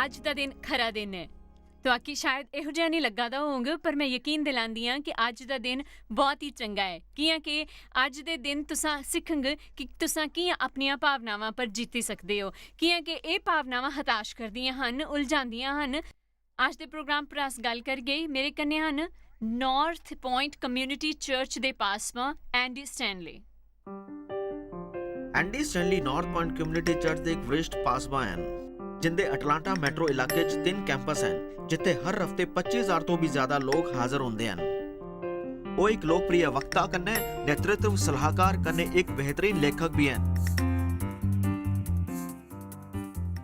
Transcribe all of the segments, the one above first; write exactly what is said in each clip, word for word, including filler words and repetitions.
अज्ज दा दिन खरा दिन ऐ। तुआकी शायद एहो जेहा नेईं लग्गा दा होग, पर मैं यकीन दिलांदी आं कि अज्ज दा दिन बहुत ही चंगा ऐ, कि'यां कि अज्ज दे दिन तुसां सिक्खंग कि तुसां कि'यां अपनियां भावनावां पर जीती सकदे ओ, कि'यां कि एह् भावनावां हताश करदियां हन, उलझांदियां हन। अज्ज दे प्रोग्राम पर अस गल्ल करगे। मेरे कन्नै हन North Point Community Church दे पासवां Andy Stanley. Andy Stanley North Point community church ਦੇ ਇੱਕ ਵਰਿਸ਼ਠ ਪਾਸਵਾਂ ਹਨ, ਜਿੰਦੇ ਅਟਲਾਂਟਾ ਮੈਟਰੋ ਇਲਾਕੇ 'ਚ ਤਿੰਨ ਕੈਂਪਸ ਹਨ, ਜਿੱਥੇ ਹਰ ਹਫਤੇ ਪੱਚੀ ਹਜ਼ਾਰ ਤੋਂ ਵੀ ਜ਼ਿਆਦਾ ਲੋਕ ਹਾਜ਼ਰ ਹੁੰਦੇ ਹਨ। ਉਹ ਇੱਕ ਲੋਕਪ੍ਰਿਯ ਵਕਤਾ ਕਨੇ, ਨੇਤ੍ਰਿਤਵ ਸਲਾਹਕਾਰ ਕਨੇ ਇੱਕ ਬਿਹਤਰੀਨ ਲੇਖਕ ਵੀ ਹਨ।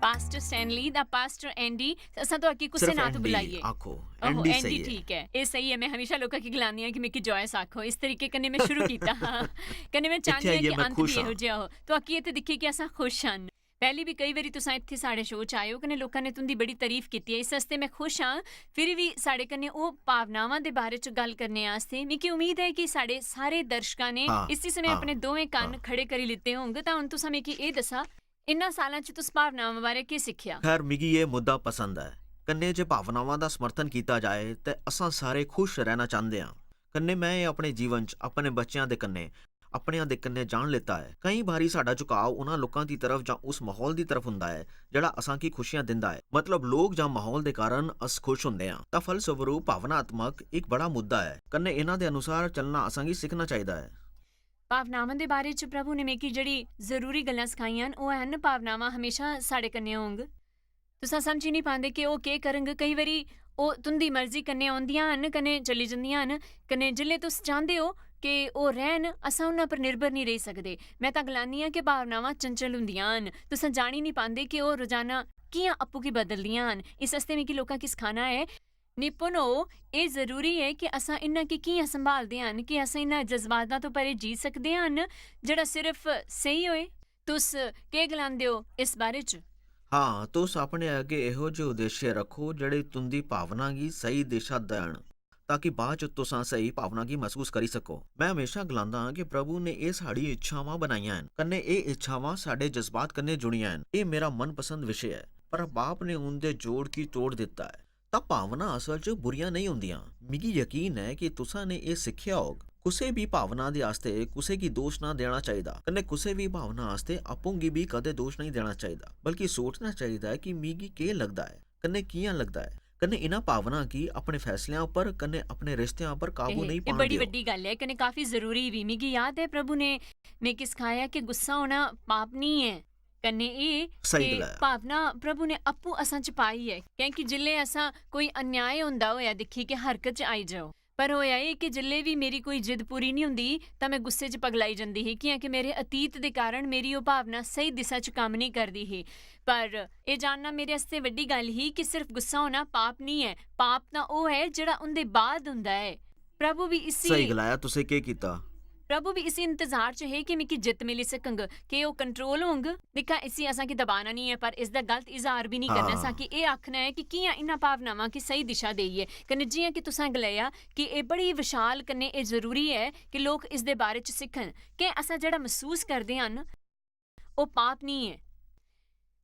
ਪਾਸਟਰ ਸਟੈਨਲੀ ਦਾ ਪਾਸਟਰ ਐਂਡੀ, ਅਸਾਂ ਤੋਂ ਅੱਗੇ ਕੁਸੇ ਸਿਰਫ ਨਾਂ ਤੋਂ ਐਂਡੀ ਬੁਲਾਈਏ। ਆਖੋ। ਓਹੋ, ਐਂਡੀ ਐਂਡੀ ਸਹੀ ਹੈ। ਠੀਕ ਹੈ, ਇਹ ਸਹੀ ਹੈ। ਮੈਂ ਹਮੇਸ਼ਾ ਲੋਕਾਂ ਕੀ ਗਲਾਨੀ ਹਾਂ ਕਿ ਮੈਂ ਕੀ ਜੋਇਸ ਆਖੋ, ਇਸ ਤਰੀਕੇ ਕਨੇ ਮੈਂ ਸ਼ੁਰੂ ਕੀਤਾ ਹਾਂ। ਕਨੇ ਮੈਂ ਚਾਹੁੰਦੀ ਹਾਂ ਆਈਏ, ਕਿ ਮੈਂ ਅੰਤ ਖੁਸ਼ ਵੀ ਇਹੋ ਹਾਂ। ਜਿਹਾ ਹੋ। ਤੋਂ ਅੱਗੇ ਇੱਥੇ ਦਿਖੇ ਕਿ ਅਸਾਂ ਖੁਸ਼ ਹਨ। ਪਹਿਲੀ ਵੀ ਕਈ ਵਾਰੀ ਤੁਸੀਂ ਇੱਥੇ ਸਾਡੇ ਸ਼ੋਅ ਚ ਆਏ ਹੋ, ਕਨੇ ਲੋਕਾਂ ਨੇ ਤੁੰਦੀ ਬੜੀ ਤਾਰੀਫ ਕੀਤੀ ਹੈ, ਇਸ ਵਾਸਤੇ ਮੈਂ ਖੁਸ਼ ਹਾਂ। ਫਿਰ ਵੀ ਸਾਡੇ ਕਨੇ ਉਹ ਭਾਵਨਾਵਾਂ ਦੇ ਬਾਰੇ ਚ ਗੱਲ ਕਰਨੇ ਆਸਤੇ ਮੈਂ ਕੀ ਉਮੀਦ ਹੈ ਕਿ ਸਾਡੇ ਸਾਰੇ ਦਰਸ਼ਕਾਂ ਨੇ ਹਾਂ, ਇਸੇ ਸਮੇਂ ਹਾਂ, ਆਪਣੇ ਦੋਵੇਂ ਕੰਨ ਹਾਂ। ਖੜੇ ਕਰੀ ਲਿੱਤੇ ਹੋਣਗੇ। ਤਾਂ ਹੁਣ ਤੁਸੀਂ ਮੈਂ ਕੀ ਇਹ ਦੱਸਾਂ, ਇਹਨਾਂ ਸਾਲਾਂ ਚ ਤੁਸੀਂ ਭਾਵਨਾਵਾਂ ਬਾਰੇ ਕੀ ਸਿੱਖਿਆ? ਖੈਰ, ਮਿਗੀ ਇਹ ਮੁੱਦਾ ਪਸੰਦ ਹੈ। ਕਨੇ ਜੇ ਭਾਵਨਾਵਾਂ ਦਾ ਸਮਰਥਨ ਕੀਤਾ ਜਾਏ ਤੇ ਅਸਾਂ ਸਾਰੇ ਖੁਸ਼ ਰਹਿਣਾ ਚਾਹੁੰਦੇ ਹਾਂ। ਕਨੇ ਮੈਂ ਇਹ ਆਪਣੇ ਜੀਵਨ 'ਚ ਆਪਣੇ ਬੱਚਿਆਂ ਦੇ ਕਨੇ, ਆਪਣਿਆਂ ਦੇ ਕਨੇ ਜਾਣ ਲਿੱਤਾ ਹੈ। ਕਈ ਵਾਰੀ ਸਾਡਾ ਝੁਕਾਅ ਉਹਨਾਂ ਲੋਕਾਂ ਦੀ ਤਰਫ ਜਾਂ ਉਸ ਮਾਹੌਲ ਦੀ ਤਰਫ ਹੁੰਦਾ ਹੈ, ਜਿਹੜਾ ਅਸਾਂ ਕੀ ਖੁਸ਼ੀਆਂ ਦਿੰਦਾ ਹੈ। ਮਤਲਬ, ਲੋਕ ਜਾਂ ਮਾਹੌਲ ਦੇ ਕਾਰਨ ਅਸ ਖੁਸ਼ ਹੁੰਦੇ ਹਾਂ। ਤਾਂ ਫਲਸਵਰੂਪ ਭਾਵਨਾਤਮਕ ਇੱਕ ਬੜਾ ਮੁੱਦਾ ਹੈ। ਕਨੇ ਇਹਨਾਂ ਦੇ ਅਨੁਸਾਰ ਚੱਲਣਾ ਅਸਾਂ ਕੀ ਸਿੱਖਣਾ ਚਾਹੀਦਾ ਹੈ। ਭਾਵਨਾਵਾਂ ਦੇ ਬਾਰੇ ਚ ਪ੍ਰਭੂ ਨੇ ਮੇਕੀ ਜਿਹੜੀ ਜ਼ਰੂਰੀ ਗੱਲਾਂ ਸਿਖਾਈਆਂ ਹਨ, ਉਹ ਹਨ, ਭਾਵਨਾਵਾਂ ਹਮੇਸ਼ਾ ਸਾਡੇ ਕਨੇ ਹੋਣਗ। ਤੁਸੀਂ ਸਮਝ ਹੀ ਨਹੀਂ ਪਾਉਂਦੇ ਕਿ ਉਹ ਕੀ ਕਰਨਗ। ਕਈ ਵਾਰੀ ਉਹ ਤੁੰਦੀ ਮਰਜ਼ੀ ਕਨੇ ਆਉਂਦੀਆਂ ਹਨ, ਕਨੇ ਚਲੀ ਜਾਂਦੀਆਂ ਹਨ, ਕਨੇ ਜਿੱਲੇ ਤੁਸੀਂ ਚਾਹੁੰਦੇ ਹੋ ਕਿ ਉਹ ਰਹਿਣ, ਅਸਾਂ ਉਹਨਾਂ ਪਰ ਨਿਰਭਰ ਨਹੀਂ ਰਹੀ ਸਕਦੇ। ਮੈਂ ਤਾਂ ਗਲਾਨੀ ਹਾਂ ਕਿ ਭਾਵਨਾਵਾਂ ਚੰਚਲ ਹੁੰਦੀਆਂ ਹਨ। ਤੁਸੀਂ ਜਾਣ ਹੀ ਨਹੀਂ ਪਾਉਂਦੇ ਕਿ ਉਹ ਰੋਜ਼ਾਨਾ ਕਿਆਂ ਆਪੂ ਕੀ ਬਦਲਦੀਆਂ ਹਨ। ਇਸ ਵਾਸਤੇ ਮੇਕੀ ਲੋਕਾਂ ਕੀ ਸਿਖਾਣਾ ਹੈ, ਨਿਪੁੰਨ ਹੋ। ਇਹ ਜ਼ਰੂਰੀ ਹੈ ਕਿ ਅਸਾਂ ਇਹਨਾਂ ਕੀ ਕਿਆਂ ਸੰਭਾਲਦੇ ਹਨ, ਕਿ ਅਸਾਂ ਇਹਨਾਂ ਜਜ਼ਬਾਤਾਂ ਤੋਂ ਪਰੇ ਜੀ ਸਕਦੇ ਹਨ, ਜਿਹੜਾ ਸਿਰਫ ਸਹੀ ਹੋਏ। ਤੁਸ ਕੀ ਗਲਾਉਂਦੇ ਹੋ ਇਸ ਬਾਰੇ ਚ? ਹਾਂ, ਤੁਸ ਆਪਣੇ ਅੱਗੇ ਇਹੋ ਜਿਹੇ ਉਦੇਸ਼ ਰੱਖੋ, ਜਿਹੜੇ ਤੁੰਦੀ ਭਾਵਨਾ ਕੀ ਸਹੀ ਦਿਸ਼ਾ ਦੇਣ, ਤਾਂ ਕਿ ਬਾਅਦ ਚ ਤੁਸਾਂ ਸਹੀ ਭਾਵਨਾ ਕੀ ਮਹਿਸੂਸ ਕਰੀ ਸਕੋ। ਮੈਂ ਹਮੇਸ਼ਾ ਗਲਾਂਦਾ ਹਾਂ ਕਿ ਪ੍ਰਭੂ ਨੇ ਇਹ ਸਾਡੀ ਇੱਛਾਵਾਂ ਬਣਾਈਆਂ ਹਨ, ਕਨੇ ਇਹ ਇੱਛਾਵਾਂ ਸਾਡੇ ਜਜ਼ਬਾਤ ਕਨੇ ਜੁੜੀਆਂ ਹਨ। ਇਹ ਮੇਰਾ ਮਨਪਸੰਦ ਵਿਸ਼ੇ ਹੈ। ਪਰ ਬਾਪ ਨੇ ਉਹਦੇ ਜੋੜ ਕੀ ਤੋੜ ਦਿੱਤਾ ਹੈ। ਤਾਂ ਭਾਵਨਾ ਅਸਲ ਚ ਬੁਰੀਆਂ ਨਹੀਂ ਹੁੰਦੀਆਂ। ਮਿਗੀ ਯਕੀਨ ਹੈ ਕਿ ਤੁਸਾਂ ਨੇ ਇਹ ਸਿੱਖਿਆ ਹੋਗ, ਕਿਸੇ ਵੀ ਭਾਵਨਾ ਦੇ ਆਸਤੇ ਕਿਸੇ ਕੀ ਦੋਸ਼ ਨਾ ਦੇਣਾ ਚਾਹੀਦਾ, ਕਨੇ ਕਿਸੇ ਵੀ ਭਾਵਨਾ ਆਸਤੇ ਆਪੋਂ ਕੀ ਵੀ ਕਦੇ ਦੋਸ਼ ਨਹੀਂ ਦੇਣਾ ਚਾਹੀਦਾ, ਬਲਕਿ ਸੋਚਣਾ ਚਾਹੀਦਾ ਹੈ ਕਿ ਮਿਗੀ ਕੀ ਲੱਗਦਾ ਹੈ, ਕਨੇ ਕਿਆਂ ਲੱਗਦਾ ਹੈ, ਕਨੇ ਇਹਨਾਂ ਭਾਵਨਾ ਕੀ ਆਪਣੇ ਫੈਸਲਿਆਂ ਉੱਪਰ, ਕਨੇ ਆਪਣੇ ਰਿਸ਼ਤਿਆਂ ਉੱਪਰ ਕਾਬੂ ਇਹ ਨਹੀਂ ਇਹ ਪਾਉਣ ਬੜੀ ਦਿਓ। ਵੱਡੀ ਗੱਲ ਹੈ, ਕਨੇ ਕਾਫੀ ਜ਼ਰੂਰੀ ਵੀ। ਮਿਗੀ ਯਾਦ ਹੈ, ਪ੍ਰਭੂ ਨੇ ਮੇਕੀ ਸਿਖਾਇਆ ਕਿ ਗੁੱਸਾ ਹੋਣਾ ਪਾਪ ਨਹੀਂ ਹੈ। ਕਨੇ ਇਹ ਸਹੀ ਕਿ ਗੱਲ ਹੈ। ਭਾਵਨਾ ਪ੍ਰਭੂ ਨੇ ਆਪੂ ਅਸਾਂ ਚ ਪਾਈ ਹੈ, ਕਿਉਂਕਿ ਜਿੱਲੇ ਅਸਾਂ ਕੋਈ ਅਨਿਆਏ ਹੁੰਦਾ ਹੋਇਆ ਦੇਖੀ ਕਿ ਹਰਕਤ ਚ ਆਈ ਜਾਓ। ਪਰ ਹੋਇਆ ਇਹ ਕਿ ਜਿੱਲੇ ਵੀ ਮੇਰੀ ਕੋਈ ਜਿੱਦ ਪੂਰੀ ਨਹੀਂ ਹੁੰਦੀ, ਤਾਂ ਮੈਂ ਗੁੱਸੇ ਚ ਪਗਲਾਈ ਜਾਂਦੀ ਸੀ, ਕਿਉਂਕਿ ਮੇਰੇ ਅਤੀਤ ਦੇ ਕਾਰਨ ਮੇਰੀ ਉਹ ਭਾਵਨਾ ਸਹੀ ਦਿਸ਼ਾ ਚ ਕੰਮ ਨਹੀਂ ਕਰਦੀ ਸੀ। ਪਰ ਇਹ ਜਾਣਨਾ ਮੇਰੇ ਵਾਸਤੇ ਵੱਡੀ ਗੱਲ ਹੀ ਕਿ ਸਿਰਫ ਗੁੱਸਾ ਹੋਣਾ ਪਾਪ ਨਹੀਂ ਹੈ। ਪਾਪ ਤਾਂ ਉਹ ਹੈ ਜਿਹੜਾ ਉਹਦੇ ਬਾਅਦ ਹੁੰਦਾ ਹੈ। ਪ੍ਰਭੂ ਵੀ ਇਸੀ ਸਹੀ ਗਲਾਇਆ, ਤੁਸੀਂ ਕੀ ਕੀਤਾ? ਪ੍ਰਭੂ ਵੀ ਇਸੀ ਇੰਤਜ਼ਾਰ ਚ ਹੈ ਕਿ ਮੇਰੀ ਜਿੱਤ ਮਿਲੀ ਸਕੰਗ, ਕਿ ਉਹ ਕੰਟਰੋਲ ਹੋੰਗ। ਦੇਖਾ, ਇਸੀ ਅਸਾਂ ਕੀ ਦਬਾਣਾ ਨਹੀਂ ਹੈ, ਪਰ ਇਸ ਦਾ ਗਲਤ ਇਜ਼ਹਾਰ ਵੀ ਨਹੀਂ ਕਰਨਾ। ਹਾਂ। ਅਸਾਂ ਕੀ ਇਹ ਆਖਣਾ ਹੈ ਕਿ ਕਿਆਂ ਇਹਨਾਂ ਭਾਵਨਾਵਾਂ ਕੀ ਸਹੀ ਦਿਸ਼ਾ ਦੇਈਏ। ਕਨੇ ਜਿਆਂ ਕਿ ਤੁਸਾਂ ਗਲਾਇਆ ਕਿ ਇਹ ਬੜੀ ਵਿਸ਼ਾਲ ਕਨੇ ਇਹ ਜ਼ਰੂਰੀ ਹੈ ਕਿ ਲੋਕ ਇਸ ਦੇ ਬਾਰੇ ਚ ਸਿੱਖਣ ਕਿ ਅਸਾਂ ਜਿਹੜਾ ਮਹਿਸੂਸ ਕਰਦੇ ਹਨ, ਉਹ ਪਾਪ ਨਹੀਂ ਹੈ।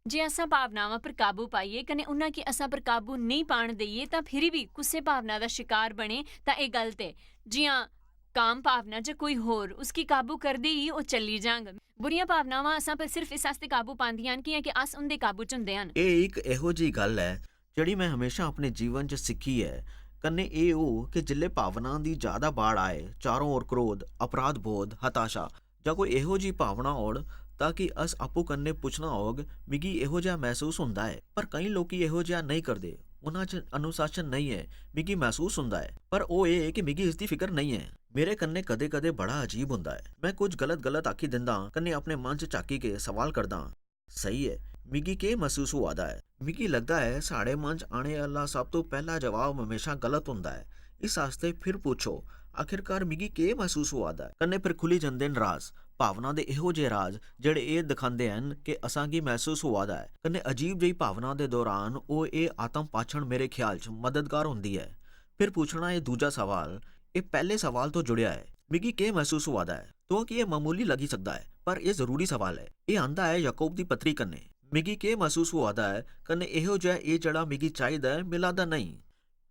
ਜੇ ਅਸਾਂ ਭਾਵਨਾਵਾਂ ਪਰ ਕਾਬੂ ਪਾਈਏ, ਕਨੇ ਉਹਨਾਂ ਕੀ ਅਸਾਂ ਪਰ ਕਾਬੂ ਨਹੀਂ ਪਾਣ ਦਈਏ, ਤਾਂ ਫਿਰ ਵੀ ਕੁਸੇ ਭਾਵਨਾ ਦਾ ਸ਼ਿਕਾਰ ਬਣੇ, ਤਾਂ ਇਹ ਗਲਤ ਹੈ। ਜਿਆਂ ਕਾਮ ਭਾਵਨਾ ਜਾਂ ਕੋਈ ਹੋਰ, ਉਸਕੀ ਕਾਬੂ ਕਰਦੇ ਹੀ ਉਹ ਚੱਲੀ ਜਾੰਗ। ਬੁਰੀਆਂ ਭਾਵਨਾਵਾਂ ਅਸਾਂ ਪਰ ਸਿਰਫ ਇਸ ਵਾਸਤੇ ਕਾਬੂ ਪਾਉਂਦੀਆਂ ਹਨ ਕਿ ਕਿ ਅਸ ਉਹਦੇ ਕਾਬੂ ਚ ਹੁੰਦੇ ਹਨ। ਇਹ ਇੱਕ ਇਹੋ ਜਿਹੀ ਗੱਲ ਹੈ, ਜਿਹੜੀ ਮੈਂ ਹਮੇਸ਼ਾ ਆਪਣੇ ਜੀਵਨ 'ਚ ਸਿੱਖੀ ਹੈ। ਕਨੇ ਇਹ ਉਹ ਕਿ ਜਿੱਲੇ ਭਾਵਨਾ ਦੀ ਜ਼ਿਆਦਾ ਬਾੜ ਆਏ, ਚਾਰੋਂ ਓਰ ਕ੍ਰੋਧ, ਅਪਰਾਧ ਬੋਧ, ਹਤਾਸ਼ਾ, ਜਾਂ ਕੋਈ ਇਹੋ ਜਿਹੀ ਭਾਵਨਾ ਹੋਣ, ਤਾਂ ਕਿ ਅਸ ਆਪੋ ਕਨੇ ਪੁੱਛਣਾ ਹੋਗ, "ਮਿਗੀ ਇਹੋ ਜਿਹਾ ਮਹਿਸੂਸ ਹੁੰਦਾ ਹੈ?" ਪਰ ਕਈ ਲੋਕੀ ਇਹੋ ਜਿਹਾ ਨਹੀਂ ਕਰਦੇ। ਉਹਨਾਂ 'ਚ ਅਨੁਸ਼ਾਸਨ ਨਹੀਂ ਹੈ। "ਮਿਗੀ ਮਹਿਸੂਸ ਹੁੰਦਾ ਹੈ, ਪਰ ਉਹ ਇਹ ਹੈ ਕਿ ਮਿਗੀ ਇਸ ਦੀ ਫਿਕਰ ਨਹੀਂ ਹੈ।" ਮੇਰੇ ਕਨੇ ਕਦੇ-ਕਦੇ ਬੜਾ ਅਜੀਬ ਹੁੰਦਾ ਹੈ। ਮੈਂ ਕੁਝ ਗਲਤ-ਗਲਤ ਆਖੀ ਦਿੰਦਾ ਹਾਂ, ਕਨੇ ਆਪਣੇ ਮਨ 'ਚ ਝਾਕੀ ਕੇ ਸਵਾਲ ਕਰਦਾ ਹਾਂ, "ਸਹੀ ਹੈ, ਮਿਗੀ ਕੀ ਮਹਿਸੂਸ ਹੋਆ ਦਾ ਹੈ?" ਮਿਗੀ ਲੱਗਦਾ ਹੈ, ਸਾਡੇ ਮਨ 'ਚ ਆਣੇ ਵਾਲਾ ਸਭ ਤੋਂ ਪਹਿਲਾ ਜਵਾਬ ਹਮੇਸ਼ਾ ਗਲਤ ਹੁੰਦਾ ਹੈ। ਇਸ ਵਾਸਤੇ ਫਿਰ ਪੁੱਛੋ, "ਆਖਿਰਕਾਰ ਮਿਗੀ ਕੀ ਮਹਿਸੂਸ ਹੋਆ ਦਾ ਹੈ?" ਕਨੇ ਫਿਰ ਖੁੱਲੀ ਜਾਂਦੇ ਨੇ ਰਾਜ਼, ਭਾਵਨਾ ਦੇ ਇਹੋ ਜਿਹੇ ਰਾਜ਼, ਜਿਹੜੇ ਇਹ ਦਿਖਾਉਂਦੇ ਹਨ ਕਿ ਅਸਾਂ ਕੀ ਮਹਿਸੂਸ ਹੋਆ ਦਾ ਹੈ। ਕਨੇ ਅਜੀਬ ਜਿਹੀ ਭਾਵਨਾ ਦੇ ਦੌਰਾਨ ਉਹ ਇਹ ਆਤਮ ਪਾਛਣ ਮੇਰੇ ਖਿਆਲ 'ਚ ਮਦਦਗਾਰ ਹੁੰਦੀ ਹੈ। ਫਿਰ ਪੁੱਛਣਾ ਇਹ ਦੂਜਾ ਸਵਾਲ, ਇਹ ਪਹਿਲੇ ਸਵਾਲ ਤੋਂ ਜੁੜਿਆ ਹੈ, "ਮਿਗੀ ਕੀ ਮਹਿਸੂਸ ਹੋਆ ਦਾ ਹੈ?" ਤੋਂ ਕਿ ਇਹ ਮਾਮੂਲੀ ਲੱਗੀ ਸਕਦਾ ਹੈ, ਪਰ ਇਹ ਜ਼ਰੂਰੀ ਸਵਾਲ ਹੈ। ਇਹ ਆਂਦਾ ਹੈ ਯਾਕੂਬ ਦੀ ਪੱਤਰੀ ਕਨੇ। मिगी केह् मसूस होआ दा ऐ, कन्नै एहो जेहा एह् जेह्ड़ा मिगी चाहिदा ऐ, मिला दा नेईं।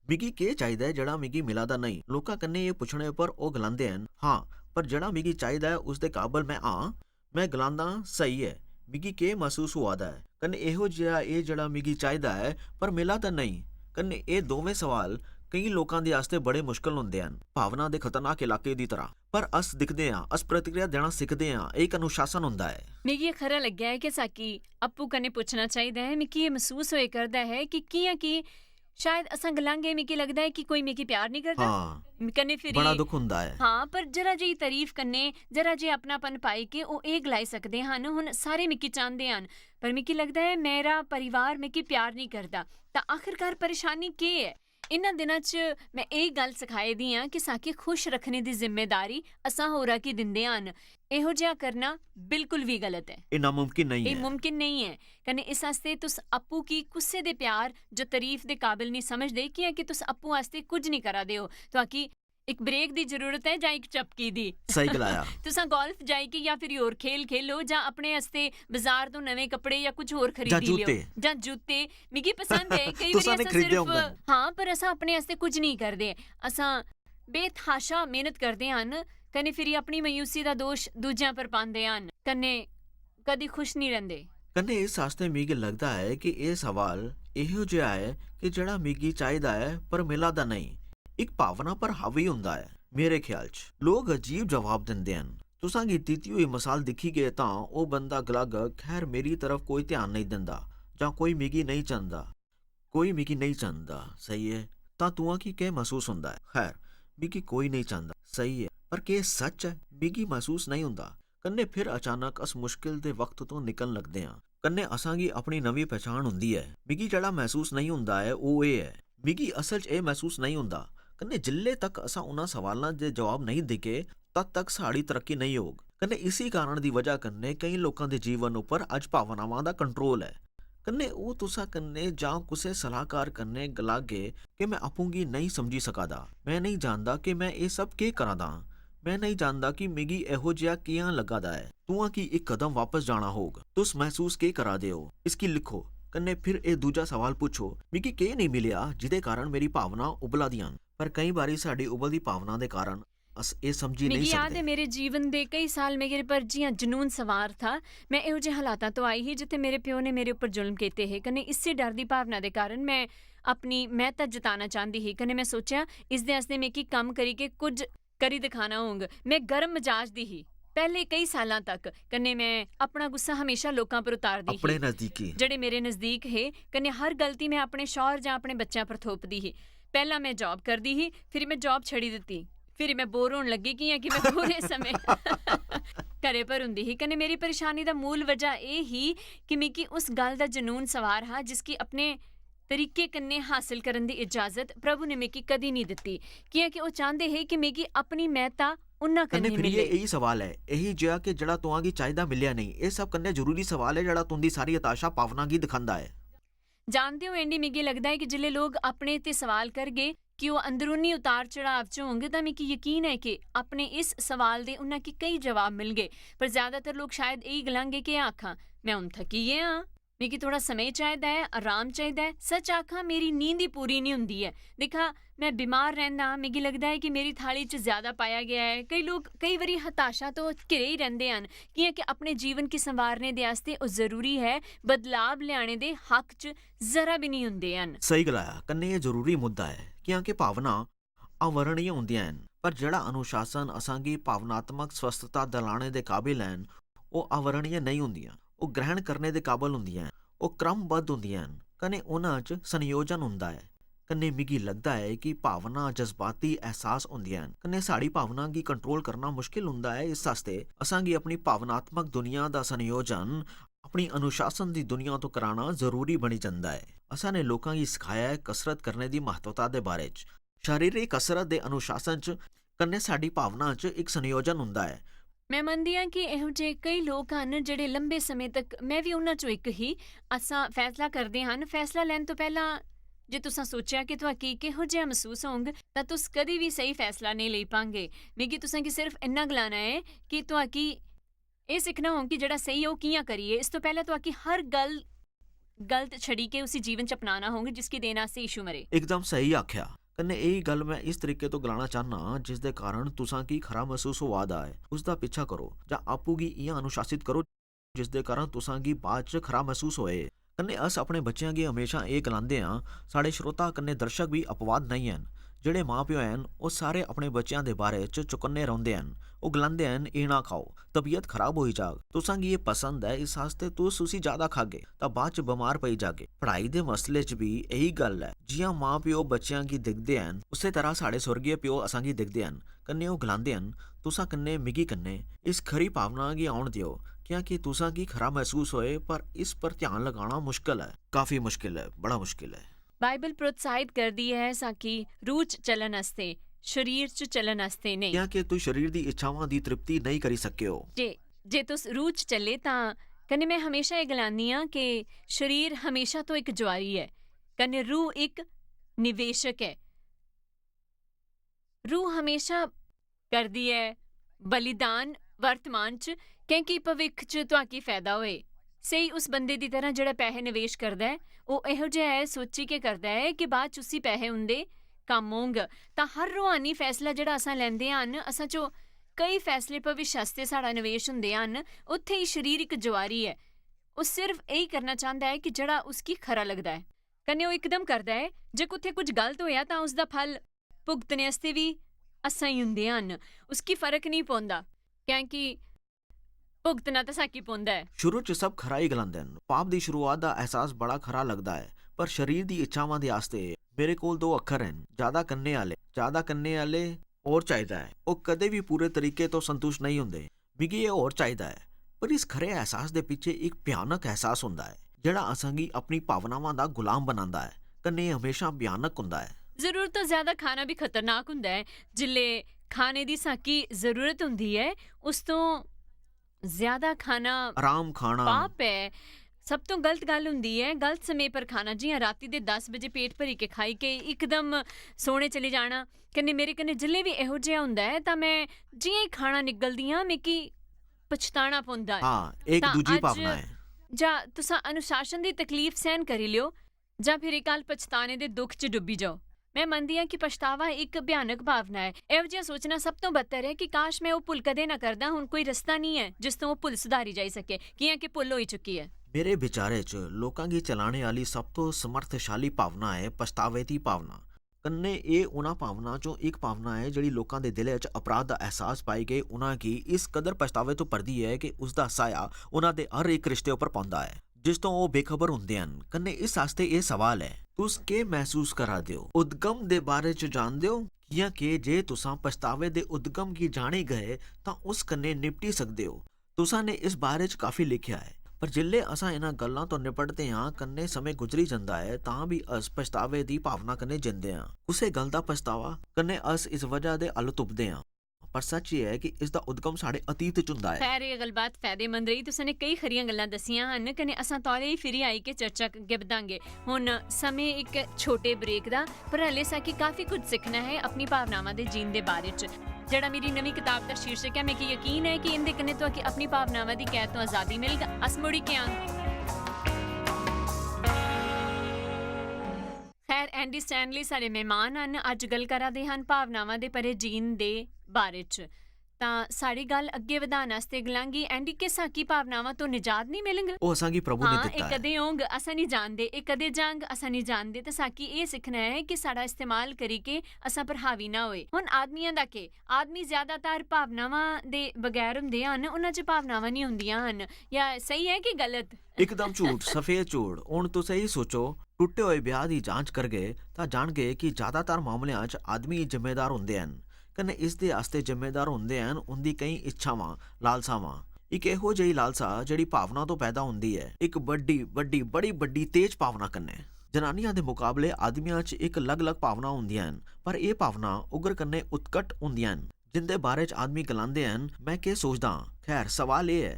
मिगी केह् चाहिदा ऐ जेह्ड़ा मिगी मिला दा नेईं? लोकां कन्नै एह् पुच्छने पर ओह् गलांदे न, "हां, पर जेह्ड़ा मिगी चाहिदा ऐ, उसदे काबल में आं।" में गलांदा आं, "सही ऐ, मिगी केह् मसूस होआ दा ऐ?" कन्नै एहो जेहा एह् जेह्ड़ा मिगी चाहिदा ऐ, पर मिला दा नेईं। कन्नै एह् दोवें सवाल केईं लोकां दे आस्तै बड़े मुश्कल होंदे न, भावना दे खतरनाक इलाके दी तरह। पर अस दिखदे आं, अस प्रतिक्रिया देना सिखदे आं, एह् इक अनुशासन होंदा ऐ। मिगी एह् खरा लग्गेआ ऐ कि साकी आपूं कन्नै पुच्छना चाहिदा ऐ। मिगी एह् मसूस होए करदा ऐ कि कि'यां कि शायद असां गलांगे, "मिगी लगदा ऐ कि कोई मिगी प्यार निं करदा।" हां, कन्नै फिरी बड़ा दुख होंदा ऐ। हां, पर जरा जेही तारीफ कन्नै, जरा जेहा अपनापन पाई के ओह् एह् गलाई सकदे हन, "हुन सारे मिगी चांह्दे हन, पर मिगी लगदा ऐ मेरा परिवार मिगी प्यार निं करदा।" तां आखिरकार परेशानी केह् ऐ? इन्हां दिनां च में एह् गल्ल सखाई दी आं कि साकी खुश रक्खने दी जिम्मेदारी असां होरा गी दिंदे हन। एहो जेहा करना बिल्कुल बी गलत ऐ। एह् नामुमकिन नेईं एह् ऐ। मुमकिन नेईं ऐ। कन्नै इस आस्तै तुस आपूं गी कुसै दे प्यार जो तारीफ दे काबिल नेईं समझदे, कि'यां कि तुस आपूं आस्तै कुछ नेईं करा दे ओ। तुआकी इक ब्रेक दी जरूरत ऐ जां इक चपकी दी? सही गलाया। तुसां गोल्फ जाई के जां फिर होर खेल खेलो जां अपने आस्तै बाजार तो नमें कपड़े जां कुछ होर खरीदी लियो। जूते। जां जूते। मिगी पसंद ऐ, केई बारी तुसां ने असां खरीदे सिर्फ होङन। हां, पर असां अपने आस्तै कुछ नेईं करदे। असां बेतहाशा मेहनत करदे हन, कन्नै फिरी अपनी मायूसी दा दोश दूजें पर पांदे हन, कन्नै कदी खुश नेईं रैंह्दे। कन्नै इस आस्तै मिगी लगदा ऐ कि एह् सवाल एहो जेहा ऐ कि जेह्ड़ा मिगी चाहिदा ऐ पर मिला दा नेईं, इक भावना पर हावी होंदा ऐ। मेरे ख्याल च लोक अजीब जवाब दिंदे हन। तुसां गी दित्ती होई मसाल दिक्खी गे तां ओह् बंदा गलाग, "खैर, मेरी तरफ कोई ध्यान नेईं दिंदा जां कोई मिगी नेईं चांह्दा।" कोई मिगी नेईं चांह्दा, सही ऐ, तां तुआं गी केह् मसूस होंदा ऐ? खैर, मिगी कोई नेईं चांह्दा, सही ऐ, पर केह् सच्च ऐ? मिगी मसूस नेईं होंदा। कन्नै फिर अचानक अस मुश्किल दे वक्त तो निकलन लगदे आं। कन्नै असां गी अपनी नमीं पछान होंदी ऐ। मिगी जेह्ड़ा मसूस नेईं होंदा ऐ, ओह् एह् ऐ, मिगी असल च एह् मसूस नेईं होंदा। कन्नै जिल्ले तक असां उन्हां सवालां दे जवाब नेईं देगे, तद तक साढ़ी तरक्की नेईं होग। कन्नै इसी कारण दी वजह कन्नै केईं लोकां दे जीवन उप्पर अज्ज भावनावां दा कंट्रोल ऐ। कन्नै ओह् तुसा कन्नै जां कुसै सलाहकार कन्नै गलागे कि "में आपूं गी नेईं समझी सका दा, में नेईं जानदा कि में एह् सब केह् करा दा आं, में नेईं जानदा कि मिगी एहो जेहा कि'यां लग्गा दा ऐ।" तुआं गी इक कदम वापस जाना होग। तुस मसूस केह् करा दे ओ, इसगी लिखो। कन्नै फिर एह् दूजा सवाल पुच्छो, "मिगी केह् नेईं मिलेआ जिदे कारण मेरी भावना उबला दियां न?" पर केईं बारी साढ़ी उबलदी भावना दे कारण अस एह् समझी नेईं मिगी याद सकदे। ऐ, मेरे जीवन दे केई साल मेरे पर जि'यां जनून सवार था। में एहो जेह् हालातां तो आई ही जित्थै मेरे प्यो ने मेरे उप्पर जुल्म कीते हे। कन्नै इस्सै डर दी भावना दे कारण में अपनी मैह्ता जताना चांह्दी ही। कन्नै में सोचेआ, इसदे आस्तै मिगी कम्म करियै कुछ करी दिखाना होंग। में गर्म मजाज दी ही पैह्ले केई सालां तक। कन्नै में अपना गुस्सा हमेशा लोकां पर उतारदी ही। अपने नजदीकी। जेह्ड़े मेरे नजदीक हे। कन्नै हर गलती में अपने शौहर जां अपने बच्चें पर थोपदी ही। पैह्ला में जॉब करदी ही, फिर में जॉब छड़ी दित्ती। फिर में बोर होन लगी, कि'यां कि में पूरे समें घरै पर होंदी ही। कन्नै मेरी परेशानी दा मूल वजह एह् ही कि मिगी उस गल्ल दा जनून सवार हा जिसगी अपने तरीके कन्नै हासल करन दी इजाजत प्रभु ने मिगी कदी नेईं दित्ती, कि'यां कि ओह् चांह्दे हे कि मिगी अपनी मैह्ता उन्ना कन्नै करनी फिर मिले। एह्, एही सवाल ऐ, एही जेहा कि जेह्ड़ा तुआं गी चाहिदा मिलेआ नेईं। एह् सब कन्नै जरूरी सवाल ऐ जेह्ड़ा तुं'दी सारी हताशा भावना गी दिखांदा ऐ। जानदे ओ एंडी, मिगी लगदा ऐ कि जिसलै लोक अपने ते सवाल करगे कि ओह् अंदरूनी उतार चढ़ाव च होंग, तां मिगी यकीन ऐ कि अपने इस सवाल दे उन्ना गी केई जवाब मिलगे। पर ज्यादातर लोक शायद एही गलांगे कि आखां, "में हुन थकी गेआ आं।" मिगी थोड़ा समें चाहिदा ऐ, आराम चाहिदा ऐ। सच आखां, मेरी नींद ही पूरी निं हुंदी ऐ। दिक्खा, में बीमार रैंह्दा आं, मिगी लगदा ऐ कि मेरी थाली च ज्यादा पाया गेआ ऐ। केई लोक केई बारी हताशा तो घिरे ही रैंह्दे हन, कि'यां कि अपने जीवन गी संवारने दे आस्तै ओह् जरूरी ऐ बदलाव लेआने दे हक च जरा बी निं हुंदे हन। सही गलाया, कन्नै एह् जरूरी मुद्दा ऐ, कि'यां कि भावना अवरणीय होंदियां हन, पर जेह्ड़ा अनुशासन असांगी भावनात्मक स्वस्थता दलाने दे काबिल हन, ओह् अवरणीय नेईं होंदियां, ओह् ग्रहण करने दे काबल होंदियां हन, ओह् क्रमबद्ध होंदियां हन, कन्नै उन्हां च संयोजन होंदा ऐ। कन्नै मिगी लगदा ऐ कि भावना जज्बाती एहसास होंदियां हन, कन्नै साढ़ी भावना गी कंट्रोल करना मुश्किल होंदा ऐ। इस आस्तै असांगी अपनी भावनात्मक दुनिया दा संयोजन अपनी अनुशासन दी दुनिया तो कराना जरूरी बनी जंदा ऐ। असां ने लोकां गी सखाया ऐ कसरत करने दी म्हत्तवता दे बारे च। शारीरिक कसरत दे अनुशासन च कन्नै साढ़ी भावना च इक संयोजन होंदा ऐ। में मनदी आं कि एहो जेह् केई लोक हन जेह्ड़े लंबे समें तक, में बी उन्हां चों इक ही, असां फैसला करदे हन। फैसला लैन तो पैह्लां जे तुसां सोचेआ कि तुआकी किहो जेहा मसूस होंग, तां तुस कदी बी स्हेई फैसला नेईं लेई पांगे। मिगी तुसां गी सिर्फ इन्ना गलाना ऐ कि तुआकी एह् सिक्खना होग कि जेह्ड़ा स्हेई ऐ ओह् कि'यां करिए। इस तो पैह्लें तुआकी हर गल्ल गलत छड़ी के उसी जीवन च अपनाना होग जिसकी देन आस्तै यीशु मरे। एकदम स्हेई आखेआ। कन्नै एही गल्ल में इस तरीके तो गलाना चाहना जिसदे कारण तुसां गी खरा महसूस होआ दा ऐ, उसदा पिच्छा करो जां आपूं गी इ'यां अनुशासित करो जिसदे कारण तुसां गी बाद च खरा महसूस होए। कन्नै अस अपने बच्चेआं गी हमेशा एह् गलांदे आं, साढ़े श्रोता कन्नै दर्शक बी अपवाद नेईं हैन। जेह्ड़े मां-प्यो हैन, ओह् सारे अपने बच्चेआं दे बारे च चौकन्ने रौंह्दे हैन। ओह् गलांदे हैन, "एह् ना खाओ, तबीयत खराब होई जाग। तुसां गी एह् पसंद ऐ, इस आस्तै तुस उसी ज्यादा खागे, तां बाद च बमार पेई जागे।" पढ़ाई दे मसले च बी एही गल्ल ऐ। जि'यां मां-प्यो बच्चेआं गी दिखदे हैन, उस्सै तरह साढ़े स्वर्गीय प्यो असांगी दिखदे हैन। कन्नै ओह् गलांदे हन, "तुसां कन्नै मिगी कन्नै इस खरी भावना गी औन देओ, क्योंकि तुसां गी खरा मसूस होए, पर इस पर ध्यान लगाना मुश्कल ऐ, काफी मुश्कल ऐ, बड़ा मुश्कल ऐ।" बाइबल प्रोत्साहित करदी ऐ असांगी रूह च चलन आस्तै, शरीर च चलन आस्तै नेईं। क्योंकि तुस शरीर दी इच्छावां दी तृप्ति नेईं करी सकेओ। जे जे तुस रूह च चले तां, कन्नै में हमेशा एह् गलानी आं कि शरीर हमेशा तो इक जुआरी ऐ, कन्नै रूह इक निवेशक ऐ। रूह हमेशा करदी ऐ बलिदान वर्तमान च, क्योंकि भविक्ख च तुआकी फायदा होए। स्हेई उस बंदे दी तरह जेह्ड़ा पैहे निवेश करदा ऐ, ओह् एहो जेहा ऐ सोची के करदा ऐ कि बाद च उसी पैहे उं'दे कम्म होंग। तां हर रूहानी फैसला जेह्ड़ा असां लैंदे हन, असां चो कई फैसले भविष्य आस्तै साढ़ा निवेश होंदे हन। उत्थै ही शरीर इक जुआरी ऐ। ओह् सिर्फ एही करना चांह्दा ऐ कि जेह्ड़ा उसगी खरा लगदा ऐ। कन्नै ओह् इकदम करदा ऐ जे कुत्थै कुछ गलत होएआ तां उसदा फल भुगतने आस्तै बी असां ही होंदे हन। उसगी फर्क नेईं पौंदा, क्योंकि भुगतना तां साकी पौंदा ऐ। शुरू च सब खरा ही गलांदे न। पाप दी शुरुआत दा एहसास बड़ा खरा लगदा ऐ, पर शरीर दी इच्छावां दे आस्तै मेरे कोल दो अक्खर न, ज्यादा कन्ने आह्ले। ज्यादा कन्ने आह्ले होर चाहिदा ऐ। ओह् कदें बी पूरे तरीके तो संतुष्ट नेईं होंदे। मिगी एह् होर चाहिदा ऐ। पर इस खरे एहसास दे पिच्छे इक भयानक एहसास होंदा ऐ, जेह्ड़ा असांगी अपनी भावनावां दा गुलाम बनांदा ऐ, कन्नै एह् हमेशा भयानक होंदा ऐ। जरूरत तो ज्यादा खाना भी खतरनाक होंदा ऐ। जिल्ले खाने दी साकी जरूरत होंदी ऐ, उस तो ज्यादा खाना आराम खाना। पाप ऐ। सब तो गलत गल्ल होंदी ऐ गलत समें पर खाना, जि'यां राती दे दस बजे पेट भरी के खाई के इकदम सोने चली जाना। कन्नै मेरे कन्नै जिल्ले बी एहो जेहा होंदा ऐ तां में जि'यां ही खाना निगलदी आं मिगी पछताना पौंदा ऐ। हाँ, एक तां दूजी अज्ज भावना ऐ। जां तुसां अनुशासन दी तकलीफ सैहन करी लियो, जां फिर इक गल्ल पछताने दे दुख च डुब्बी जाओ। में मनदी आं कि पछतावा इक भयानक भावना ऐ। एहो जेहा सोचना सब तो बदतर ऐ कि काश में ओह् भुल कदें ना करदा। हुन कोई रस्ता निं ऐ जिस तो ओह् भुल सुधारी जाई सके, कि'यां कि भुल होई चुकी ऐ। मेरे विचारे च लोकां गी चलाने आह्ली सब तो समर्थशाली भावना ऐ पछतावे दी भावना। कन्नै एह् उना भावना चों इक भावना ऐ जेह्ड़ी लोकां दे दिलै च अपराध दा एहसास पाई के उना गी इस कदर पछतावे तो भरदी ऐ कि उसदा साया उना दे हर इक रिश्ते उप्पर पौंदा ऐ जिस तो ओह् बेखबर होंदे हन। कन्नै इस आस्तै एह् सवाल ऐ, तुस केह् मसूस करा दे ओ? उद्गम दे बारे च जानदे ओ? कि'यां के जे तुसां पछतावे दे उद्गम गी जानी गए तां उस कन्नै निपटी सकदे ओ। तुसां ने इस बारे च काफी लिखेआ ऐ, पर जिसलै असां इन्हां गल्लां तो निपटदे आं, कन्नै समें गुजरी जंदा ऐ, तां बी अस पछतावे दी भावना कन्नै जींदे आं। कुसै गल्ल दा पछतावा कन्नै अस इस वजह दे हल तुपदे आं। पर सच्च एह् ऐ कि इसदा उद्गम साढ़े अतीत च होंदा ऐ। खैर, एह् गल्लबात फायदेमंद रेही। तुसें ने केई खरियां गल्लां दस्सियां हन, कन्नै असां तौले ही फिरी आई के चर्चा अग्गें बधांगे। हुन समें इक छोटे ब्रेक दा, पर हल्ले साकी काफी कुछ सिक्खना ऐ अपनी भावनावां दे जीन दे बारे च, जेह्ड़ा मेरी नमीं कताब दा शीर्षक ऐ। मिगी यकीन ऐ कि इंदे कन्नै तुआकी अपनी भावनावां दी कैद तो आजादी मिलग। अस मुड़ी के आंग। खैर, एंडी स्टैनली साढ़े मेहमान हन। अज्ज गल्ल करा दे हन भावनावां दे परे जीन दे बारे च। तां साढ़ी गल्ल अग्गें बधाने आस्तै गलांगी, एंडी, के साकी भावनावां तो निजात नहीं मिलग? ओह् असांगी प्रभु ने हाँ, दित्ता एह् ऐ। कदें होंग, असां नहीं जानदे, एह् कदें जांग, असां नहीं जानदे। ते साकी एह् सिक्खना ऐ कि साढ़ा इस्तेमाल करी के असां प्रभावी ना होए। हुन आदमियां दा केह्? आदमी ज्यादातर भावनावां दे बगैर होंदे हन, उन्हां च भावनावां नहीं होंदियां हन। या सही ऐ कि गलत? इकदम झूठ, सफेद झूठ। हुन तुस एही सोचो, टुट्टे होए ब्याह दी जांच करगे तां जानगे कि ज्यादातर मामलेआं च आदमी जिम्मेदार होंदे हन। कन्नै इसदे आस्तै जिम्मेदार होंदे हन उंदी केई इच्छावां, लालसावां। इक एहो जेही लालसा जेह्ड़ी भावना तो पैदा होंदी ऐ, इक बड्डी, बड्डी, बड़ी बड्डी तेज भावना कन्नै। जनानियां दे मुकाबले आदमियां च इक अलग-अलग भावना होंदियां हन, पर एह् भावना उग्र कन्नै उत्कट होंदियां हन, जिंदे बारे च आदमी गलांदे हन, "मैं केह् सोचदा आं?" खैर, सवाल एह् ऐ,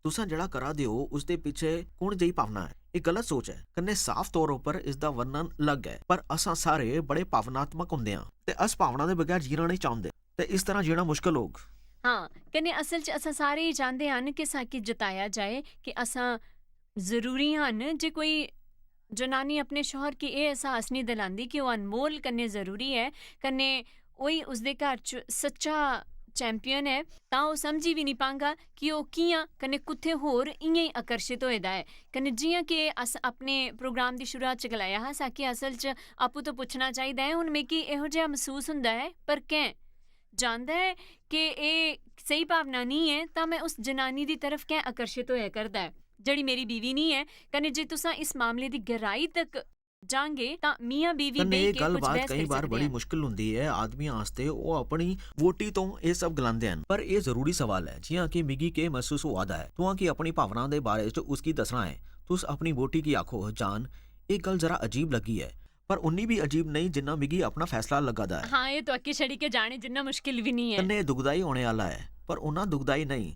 तुसां जेह्ड़ा करा दे ओ, उसदे पिच्छे कुण जेही भावना ऐ? एह् गलत सोच ऐ। कन्नै साफ तौर उप्पर इसदा वर्णन अलग ऐ, पर असां सारे बड़े भावनात्मक होंदे आं ते अस भावना दे बगैर जीना नेईं चांह्दे, ते इस तरह जीना मुश्कल होग। हां, कन्नै असल च असां सारे ही चांह्दे हन कि साकी जताया जाए कि असां जरूरी हन। जे कोई जनानी अपने शौहर गी एह् एहसास निं दिलांदी कि ओह् अनमोल कन्नै जरूरी ऐ, कन्नै ओही उसदे घर च सच्चा चैंपियन ऐ, तां ओह् समझी बी निं पांगा कि ओह् कि'यां कन्नै कुत्थै होर इ'यां ही आकर्शित होए दा ऐ। कन्नै जि'यां कि अस अपने प्रोग्राम दी शुरुआत च गलाया हा, साकी असल च आपूं तो पुच्छना चाहिदा ऐ, "हून मिगी एहो जेहा मसूस होंदा ऐ, पर कैं?" जानदा ऐ कि एह् स्हेई भावना निं ऐ, तां में उस जनानी दी तरफ कैं आकर्शित होया करदा ऐ, जेह्ड़ी मेरी बीवी निं ऐ? कन्नै जे तुसां इस मामले दी गैहराई तक जांगे, तां मियां बीवी कन्नै बेही एह् के कुछ गल्लबात बहस केई करी बार सकदे बड़ी हन। मुश्किल हुंदी ऐ। आदमियां आस्तै ओह् अपनी वोटी तों एह् सब गलांदे हन, पर एह् जरूरी सवाल ऐ, जि'यां कि मिगी केह् मसूस होआ दा ऐ, तुआं कि अपनी भावनां दे बारे च उसगी दस्सना ऐ। तुस अपनी वोटी गी आखो, "जान, एह् गल्ल जरा अजीब लग्गी ऐ," पर उन्नी बी अजीब नेईं जिन्ना मिगी अपना फैसला लग्गा दा ऐ। हां, एह् तुआकी छड़ी के जाने जिन्ना मुश्किल बी निं ऐ। कन्नै एह् दुखदाई होने आह्ला ऐ, पर उन्ना दुखदाई नेईं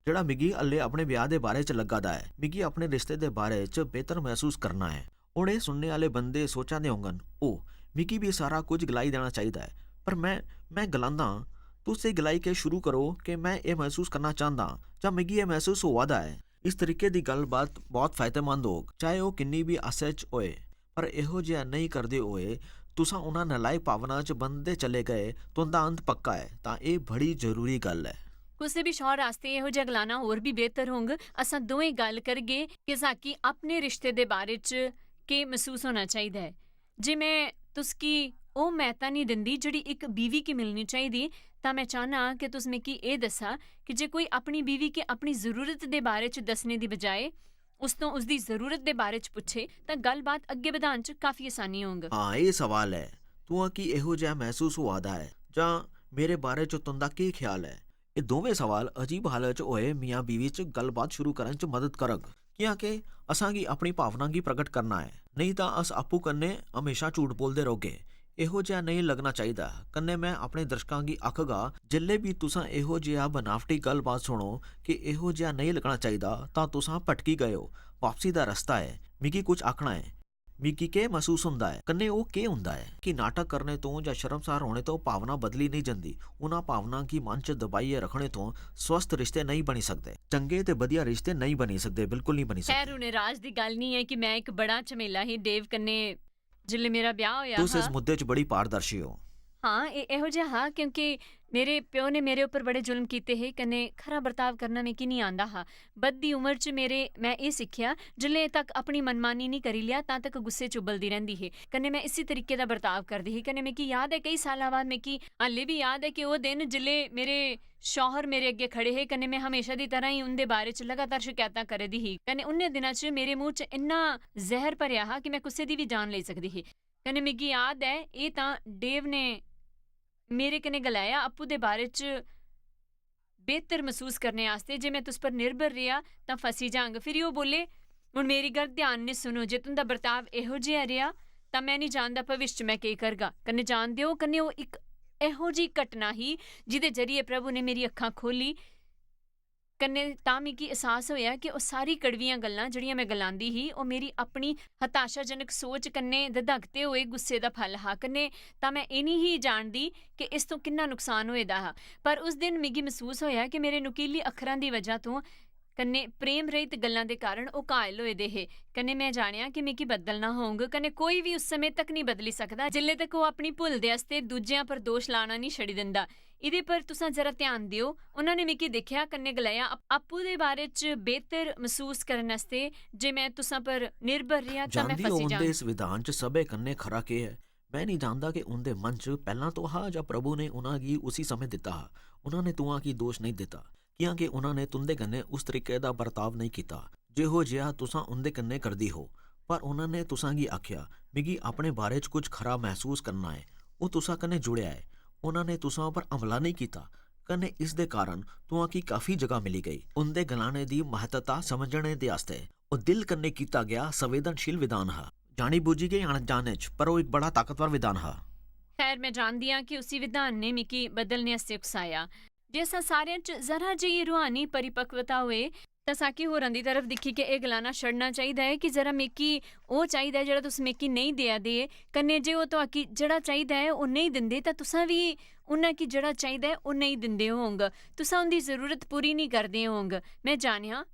जेह्ड़ा मिगी हल्ले अपने ब्याह् दे बारे च लग्गा दा ऐ। मिगी अपने रिश्ते दे बारे च बेहतर मसूस करना ऐ। हुन एह् सुनने आह्ले बंदे सोचा दे होङन, "ओह्, मिगी बी सारा कुछ गलाई देना चाहिदा ऐ।" पर में, में गलांदा आं, "तुस एह् गलाई के शुरू करो के में एह् मसूस करना चांह्दा आं जां मिगी एह् मसूस होआ दा ऐ।" इस तरीके दी गल्लबात बहुत फायदेमंद होग, चाहे ओह् किन्नी बी आसै च होए। पर एहो जेहा नेईं करदे होए तुसां उ'नें नलायक भावनां च बंधदे चले गए, तुं'दा अंत पक्का ऐ, तां एह् बड़ी जरूरी गल्ल ऐ। कुसै बी शौहर आस्तै एहो जेहा गलाना होर बी बेहतर होंग। असां दोएं गल्ल करगे कि साकी अपने रिश्ते दे बारे च केह् मसूस होना चाहिदा ऐ। जे में तुसकी ओह् म्हत्ता निं दिंदी जेह्ड़ी इक बीवी गी मिलनी चाहिदी, तां में चाह्न्नां कि तुस मिगी एह् दस्सा कि जे कोई अपनी बीवी गी अपनी जरूरत दे बारे च दस्सने दी बजाए उस तों उसदी जरूरत दे बारे च पुच्छे, तां गल्लबात अग्गें बधान च काफी असानी होंग। हां, एह् सवाल ऐ, "तुआं की एहो जेहा मसूस होआ दा ऐ?" जां "मेरे बारे च तुं'दा केह् ख्याल ऐ?" एह् दोवें सवाल अजीब हालत च होए मियां बीवी च गल्लबात शुरू करन च मदद करग, कि'यां के असां गी अपनी भावना गी प्रगट करना ऐ, नेईं तां अस आपूं कन्नै म्हेशां झूठ बोलदे रौह्गे। एहो जेहा नेईं लगना चाहिदा। कन्नै में अपने दर्शकां गी आखगा, जिसलै बी तुसां एहो जेहा बनावटी गल्लबात सुनो कि एहो जेहा नेईं लगना चाहिदा, तां तुसां भटकी गए ओ। बापसी दा रस्ता ऐ। मिगी कुछ आखना ऐ। मिगी केह् मसूस हुंदा ऐ? कन्नै ओह् केह् हुंदा ऐ? कि नाटक करने तों जां शर्मसार होने तों भावना बदली नेईं जंदी। उ'नें भावनां गी मन च दबाइयै रक्खने तों स्वस्थ रिश्ते नेईं बनी सकदे। चंगे ते बधिया रिश्ते नेईं बनी सकदे, बिल्कुल नेईं बनी सकदे। खैर, हुन एह् राज दी गल्ल नेईं ऐ कि में इक बड़ा झमेला ही डेव कन्नै जिसलै मेरा ब्याह् होआ तुस हा। इस मुद्दे च बड़ी पारदर्शी ओ। हां, एह् एहो जेहा हा क्योंकि मेरे प्यो ने मेरे उप्पर बड़े जुल्म कीते हे, कन्नै खरा बर्ताव करना मिगी निं आंदा हा। बधदी उमर च मेरे, में एह् सिक्खेआ, जिसलै तक अपनी मनमानी निं करी लेआ, तां तक गुस्से च उब्बलदी रैंह्दी ही। कन्नै में इसी तरीके दा बर्ताव करदी ही। कन्नै मिगी याद ऐ, केई साल्लां बाद मिगी हाल्ली बी याद ऐ कि ओह् दिन जिसलै मेरे शौहर मेरे अग्गें खड़े हे, कन्नै में हमेशा दी तरह ही उं'दे बारे च लगातार शकैतां करै दी ही। कन्नै उ'नें दिनां च मेरे मूंह च इन्ना जैह्र भरेआ हा कि में कुसै दी बी जान लेई सकदी ही। कन्नै मिगी याद ऐ, एह् तां डेव ने मेरे कन्नै गलाया, आपूं दे बारे च बेहतर मसूस करने आस्तै जे में तुस पर निर्भर रेहा तां फसी जांग। फिरी ओह् बोले, "हुन मेरी गल्ल ध्यान ने सुनो, जे तुं'दा बर्ताव एहो जेहा रेहा तां में निं जानदा भविष्य च में केह् करगा।" कन्नै जानदे ओ, कन्नै ओह् इक एहो जेही घटना ही जिदे जरिए प्रभु ने मेरी अक्खां खोह्ली। कन्नै तां मिगी एहसास होएआ कि ओह् सारी कड़वियां गल्लां जेह्ड़ियां में गलांदी ही, ओह् मेरी अपनी हताशाजनक सोच कन्नै धधकदे होए गुस्से दा फल हा। कन्नै तां में एह् निं ही जानदी कि इस तों किन्ना नुकसान होए दा हा। पर उस दिन मिगी मसूस होएआ कि मेरे नुकीली अक्खरां दी वजह तों कन्नै प्रेम रहित गल्लां दे कारण ओह् घायल होए दे हे। कन्नै में जानेआ कि मिगी बदलना होंग। कन्नै कोई बी उस समें तक निं बदली सकदा, जिसले तक ओह् अपनी भुल्ल दे आस्तै दूजेआं पर दोश लाना निं छड़ी दिंदा। इ'दे पर तुसां जरा ध्यान देओ। उन्हां ने मिगी दिक्खेआ कन्नै गलाया, "अप-, आपूं दे बारे च बेहतर मसूस करन आस्तै जे में तुसां पर निर्भर रेहा तां में जानदी ओ, फसी उं'दे जाङ।" इस विधान च सबै कन्नै खरा केह् ऐ? में निं जानदा कि उं'दे मन च पैह्लां तो हा जां प्रभु ने उन्हां गी उसी समें दित्ता हा। उन्हां ने तुआं गी दोश नेईं दित्ता, कि'यां के उन्हां ने तुं'दे कन्नै उस तरीके दा बर्ताव नेईं कीता, जेहो जेहा तुसां उं'दे कन्नै करदी हो। पर उन्हां ने तुसां गी आखेआ, "मिगी अपने बारे च कुछ खरा मसूस करना ऐ।" ओह् तुसां कन्नै जुड़ेआ ऐ। उन्हां ने तुसां पर हमला नेईं कीता, कन्नै इस दे कारण तुआं गी काफी जगह मिली गई। उं'दे गलाने दी म्हत्तता समझने दे आस्तै ओह् दिल कन्नै कीता गेआ संवेदनशील विधान हा। जानी बूझी गई अनजाने च, पर ओह् इक बड़ा ताकतवर विधान हा। खैर, में जानदी आं कि उसी विधान ने मिगी बदलने आस्तै उकसाया। जे असां सारेआं च जरा जेही रूहानी परिपक्वता होए, तां साकी होरां दी तरफ दिक्खी के एह् गलाना छड़ना चाहिदा ऐ कि जरा मिगी ओह् चाहिदा ऐ जेह्ड़ा तुस मिगी नेईं देआ दे, कन्नै जे ओह् तुआकी जेह्ड़ा चाहिदा ऐ ओह् नेईं दिंदे, तां तुसां बी उन्ना गी जेह्ड़ा चाहिदा ऐ, ओह् नेईं दिंदे होंग। तुसां उं'दी जरूरत पूरी नेईं करदे होंग। में जानेआ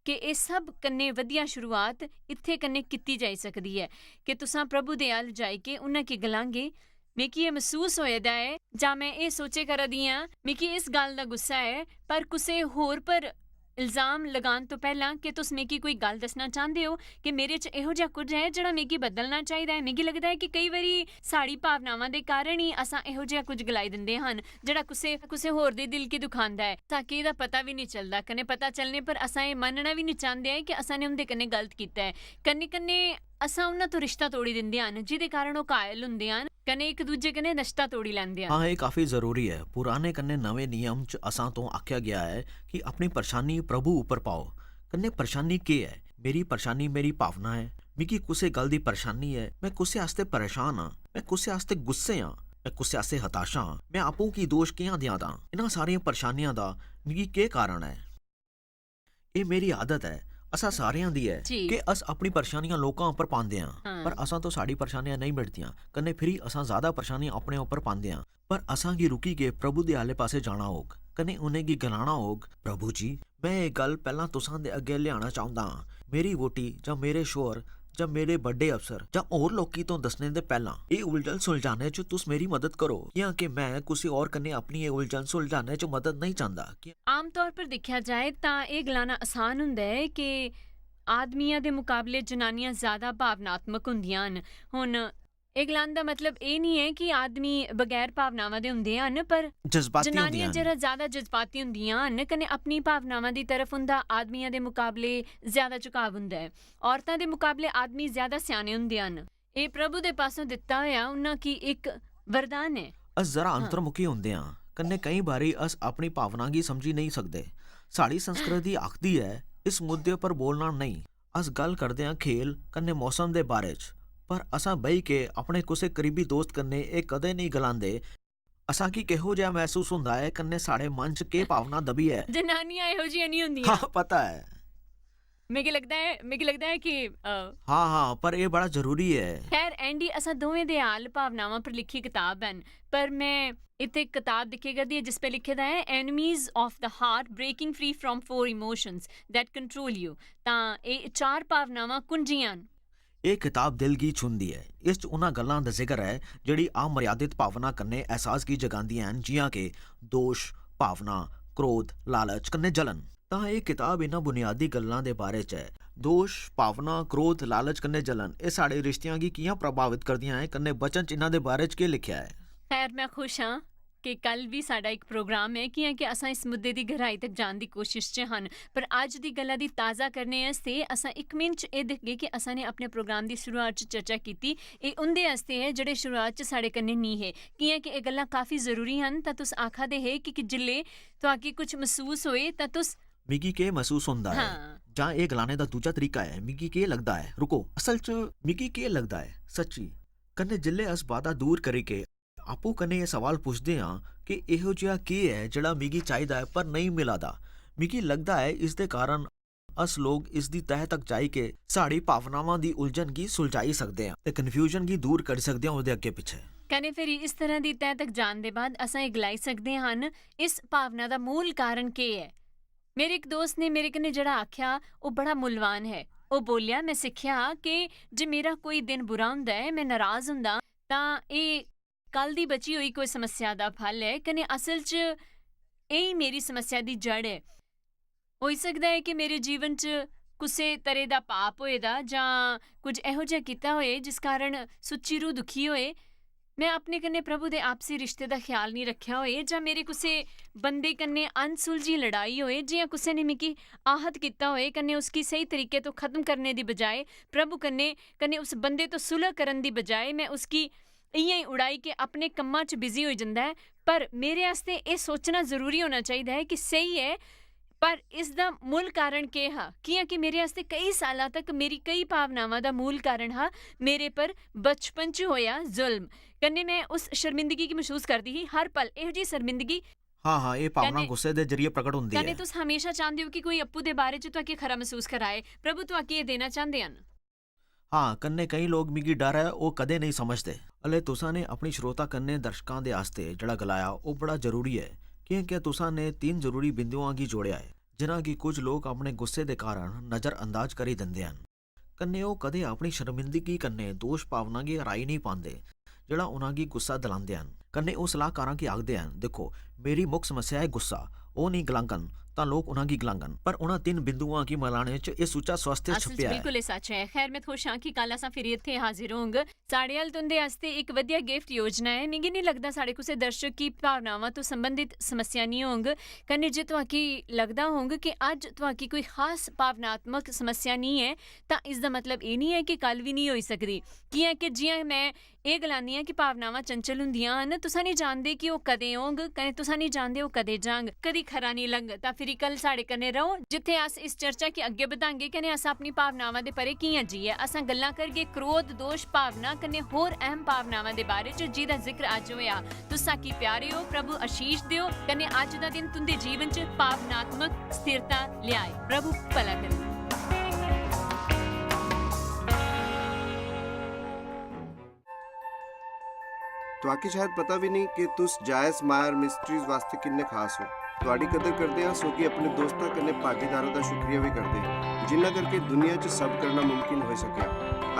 कि एह् सब कन्नै बधिया शुरुआत इत्थै कन्नै कीती जाई सकदी ऐ कि तुसां प्रभु दे अल जाई के उन्ना गी गलांगे, "मिगी एह् मसूस होए दा ऐ जां में एह् सोचे करा दी आं, मिगी इस गल्ल दा गुस्सा ऐ, पर कुसै होर पर इल्जाम लगान तो पैह्लां, के तुस मिगी कोई गल्ल दस्सना चांह्दे ओ कि मेरे च एहो जेहा कुछ ऐ जेह्ड़ा मिगी बदलना चाहिदा ऐ?" मिगी लगदा ऐ कि केई बारी साढ़ी भावनावां दे कारण ही असां एहो जेहा कुछ गलाई दिंदे हन, जेह्ड़ा कुसै, कुसै होर दे दिल गी दुखांदा ऐ। असां गी एह्दा पता बी निं चलदा, कन्नै पता चलने पर असां एह् मन्नना बी निं चांह्दे ऐ कि असां ने उं'दे कन्नै गलत कीता ऐ। कन्नै, कन्नै असां उन्हां तो रिश्ता तोड़ी दिंदे हन, जिदे कारण ओह् घायल हुंदे हन, कन्नै इक दूजे कन्नै रिश्ता तोड़ी लैंदे हन। हाँ, एह् काफी जरूरी ऐ। पुराने कन्नै नमें नियम च असां तो आखेआ गेआ ऐ कि अपनी परेशानी प्रभु उप्पर पाओ। कन्नै परेशानी केह् ऐ? मेरी परेशानी मेरी भावना ऐ। मिगी कुसै गल्ल दी परेशानी ऐ। में कुसै आस्तै परेशान आं। में कुसै आस्तै गुस्से आं। में कुसै आस्तै हताशा आं। में आपूं गी दोश कि'यां देआं तां? इन्हां सारियां परेशानियां दा मिगी केह् कारण ऐ? एह् मेरी आदत ऐ, असां सारेआं दी ऐ, जी। कि अस अपनी परेशानियां लोकां उप्पर पांदे आं, हाँ। पर असां तो साढ़ी परेशानियां नेईं मिटदियां, कन्नै फिरी असां ज्यादा परेशानियां अपने उप्पर पांदे आं। पर असां गी रुकी के प्रभु दे आले पासे जाना होग, कन्नै उ'नेंगी गलाना होग, "प्रभु जी, में एह् गल्ल पैह्लां तुसां दे अग्गें लेआना चाहुंदा आं। मेरी वोटी जां मेरे शोहर जां मेरे बड्डे अफसर जां होर लोकी तो दस्सने दे पैह्लां एह् उलझन सुलझाने च तुस मेरी मदद करो, कि'यां के में कुसै होर कन्नै अपनी एह् उलझन सुलझाने च मदद नेईं चांह्दा।" कि आमतौर पर दिक्खेआ जाए तां एह् गलाना आसान हुंदा ऐ कि आदमियां दे मुकाबले जनानियां ज्यादा भावनात्मक हुंदियां न। हुन एह् गलान दा मतलब एह् निं ऐ कि आदमी बगैर भावनावां दे हुंदे हन, पर जज्बाती हुंदियां जनानियां न। जेह्ड़ा ज्यादा जज्बाती हुंदियां हन, कन्नै अपनी भावनावां दी तरफ उं'दा आदमियां दे मुकाबले ज्यादा झुकाव हुंदा ऐ। औरतां दे मुकाबले आदमी ज्यादा स्याने हुंदे हन। एह् प्रभु दे पासों दित्ता होया उन्हां गी इक वरदान ऐ। अस जरा हाँ। अंतर्मुखी हुंदे आं, कन्नै केईं बारी अस अपनी भावना गी समझी नेईं सकदे। साढ़ी संस्कृति आखदी ऐ, "इस मुद्दे पर बोलना नेईं।" अस गल्ल करदे आं खेल कन्नै मौसम दे बारे च, पर असां बेही के अपने कुसै करीबी दोस्त कन्नै एह् कदें नेईं गलांदे, "असां गी किहो जेहा मसूस हुंदा ऐ कन्नै साढ़े मन च केह् भावना दबी ऐ?" जनानियां एहो जिहियां निं हुंदियां। हाँ, पता ऐ। मिगी लगदा ऐ, मिगी लगदा ऐ कि, अ, हाँ, हाँ, पर एह् बड़ा जरूरी ऐ। खैर, एंडी, असां दोवें दे हाल भावनावां पर लिखी कताब हन, पर में इत्थै इक कताब दिक्खे करदी ऐ जिस पे लिखे दा ऐ, "Enemies of the Heart: Breaking Free from Four Emotions That Control You।" तां एह् चार भावनावां कुंजियां न। एह् कताब दिल गी छूंदी ऐ। इस च उन्हां गल्लां दा जिक्र ऐ जेह्ड़ी अमर्यादित भावना कन्नै एहसास गी जगांदियां न, जि'यां के दोश, भावना, क्रोध, लालच कन्नै जलन। तां एह् कताब इन्हां बुनियादी गल्लां दे बारे च ऐ। दोश, भावना, क्रोध, लालच कन्नै जलन, एह् साढ़े रिश्तेआं गी कि'यां प्रभावत करदियां ऐ, कन्नै वचन च इन्हां दे बारे च केह् लिखेआ ऐ? खैर, में खुश आं कि कल बी साढ़ा इक प्रोग्राम ऐ, कि'यां कि असां इस मुद्दे दी गैहराई तक जान दी कोशश च हन। पर अज्ज दी गल्ला दी ताजा करने आस्तै असां इक मिंट च एह् दिखगे कि असां ने अपने प्रोग्राम दी शुरुआत च चर्चा कीती। एह् उं'दे आस्तै ऐ जेह्ड़े शुरुआत च साढ़े कन्नै निं हे। कि'यां कि एह् गल्लां काफी जरूरी हन, तां तुस आखा दे हे कि, कि जिल्लै तुआकी कुछ मसूस होए तां तुस मिगी केह् मसूस होंदा ऐ? हाँ। जां एह् गलाने दा दूजा तरीका ऐ, "मिगी केह् लगदा ऐ?" रुको, असल च मिगी केह् लगदा ऐ सच्ची? कन्नै जिल्लै अस बाधा दूर करी के आपूं कन्नै एह् सवाल पुछदे आं कि एहो जेहा केह् ऐ जेह्ड़ा मिगी चाहिदा ऐ पर नेईं मिला दा? मिगी लगदा ऐ इसदे कारण अस लोक इसदी तह तक जाई के साढ़ी भावनावां दी उलझन गी सुलझाई सकदे आं ते कन्फ्यूजन गी दूर करी सकदे आं ओह्दे अग्गें पिच्छें। कन्नै फिरी इस तरह दी तह तक जान दे बाद असां एह् गलाई सकदे हन, इस भावना दा मूल कारण केह् ऐ? मेरे इक दोस्त ने मेरे कन्नै जेह्ड़ा आखेआ, ओह् बड़ा मुल्लवान ऐ। ओह् बोलेआ, "में सिक्खेआ कि जे मेरा कोई दिन बुरा होंदा ऐ, में नराज होंदा, तां एह् कल दी बची होई कोई समस्या दा फल ऐ, कन्नै असल च एही मेरी समस्या दी जड़ ऐ। होई सकदा ऐ कि मेरे जीवन च कुसै तरे दा पाप होए दा जां कुछ एहो जेहा कीता होए जिस कारण सुच्ची रूह दुखी होए। में अपने कन्नै प्रभु दे आपसी रिश्ते दा ख्याल निं रक्खेआ होए जां मेरे कुसै बंदे कन्नै अनसुलझी लड़ाई होए, जि'यां कुसै ने मिगी आहत कीता होए, कन्नै उसगी स्हेई तरीके तो खत्म करने दी बजाए प्रभु कन्नै, कन्नै उस बंदे तो सुलह करन दी बजाए में उसगी इ'यां ई उड़ाई के अपने कम्मा च बिजी होई जंदा ऐ।" पर मेरे आस्तै एह् सोचना जरूरी होना चाहिदा ऐ कि स्हेई ऐ, पर इसदा मूल कारण केह् हा? कि'यां कि मेरे आस्तै केई साल्लां तक मेरी केई भावनावां दा मूल कारण हा मेरे पर बचपन च होएआ जुल्म। कन्नै में उस शर्मिंदगी गी मसूस करदी ही हर पल, एहो जेही शर्मिंदगी। हाँ, हाँ, एह् भावना कन्नै गुस्से दे जरिए प्रकट होंदी कन्नै ऐ। तुस हमेशा चांह्दे ओ कि कोई अप्पू दे बारे च तुआके खरा मसूस कराए। प्रभु तुआके एह् देना चांह्दे हन। हाँ, कन्नै केई लोक, मिगी डर ऐ, ओह् कदें नेईं समझदे। भले तुसां ने अपनी श्रोता कन्नै दर्शकां दे आस्तै जेह्ड़ा गलाया, ओह् बड़ा जरूरी ऐ, क्योंकि तुसां ने तिन्न जरूरी बिंदुआं गी जोड़ेआ ऐ, जिन्हां गी कुछ लोक अपने गुस्से दे कारण नजरअंदाज करी दिंदे हन। कन्नै ओह् कदें अपनी शर्मिंदगी कन्नै दोश भावना गी हराई नेईं पांदे, जेह्ड़ा उ'नेंगी गुस्सा दिलांदे हन। कन्नै ओह् सलाहकारां गी आखदे हन, "दिक्खो, मेरी मुक्ख समस्या ऐ गुस्सा।" ओह् नेईं गलांगन, तां लोक उ'नेंगी गलांगन। पर उ'नें तिन्न बिंदुआं गी मलाने च एह् सुच्चा स्वास्थ्य अस छप्पेआ ऐ। बिल्कुल एह् सच ऐ। खैर, में खुश आं कि कल असां फिरी इत्थै हाजिर होंग। साढ़े अल तुंदे आस्तै इक वधिया गिफ्ट योजना ऐ। मिगी निं लगदा साढ़े कुसै दर्शक गी भावनावां तो संबंधित समस्या निं होंग। कन्नै जे तुआकी लगदा होंग कि अज्ज तुआकी कोई खास भावनात्मक समस्या निं ऐ, तां इसदा मतलब एह् निं ऐ कि कल बी निं होई सकदी। कि'यां कि जि'यां में एह् गलानी आं कि भावनावां चंचल होंदियां हन, तुसां निं जानदे कि ओह् कदें होंग, कन्नै तुसां निं जानदे ओह् कदें जांग। कदी खरा निं लंघ, तां फिरी कल साढ़े कन्नै रहो, जित्थै अस इस चर्चा गी अग्गें बधांगे, कन्नै अस अपनी भावनावां दे परे कि'यां जीए। असां गल्लां करगे क्रोध, दोश, भावना कन्नै होर अहम भावनावां दे बारे च, जि'दा जिक्र अज्ज होआ। तुस साकी प्यारे ओ, प्रभु आशीष देओ, कन्नै अज्ज दा दिन तुं'दे जीवन च भावनात्मक स्थिरता लेआए। प्रभु भला करो। तुआकी शायद पता भी नहीं कि तुस जायस मायर मिस्ट्रीज वास्ते किन्ने खास हो। तुआडी कदर करदे आं, सो कि अपने दोस्तां कन्नै भागीदारां दा शुक्रिया भी करदे, जिन्ना करके दुनिया च सब करना मुमकिन होई सकेआ।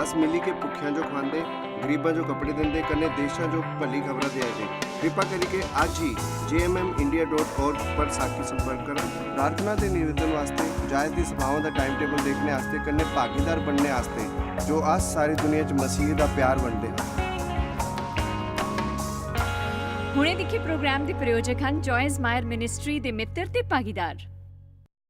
अस मिली के भुक्खेआं जो खवांदे, गरीबां जो कपड़े दिंदे, कन्नै देशां जो भली खबरां देआ दे। कृपा करियै अज्ज ही J M M India dot org पर साकी संपर्क करा। प्रार्थना ते निवेदन वास्ते, जायस दी सभावां दा टाइम टेबल देखने आस्ते, कन्नै भागीदार बनने आस्ते, जो अस सारी दुनिया च मसीह दा प्यार बंडदे हां। हुणे दिक्खे प्रोग्राम दे प्रायोजक हन जॉयस मायर मिनिस्ट्री दे मित्र ते भागीदार।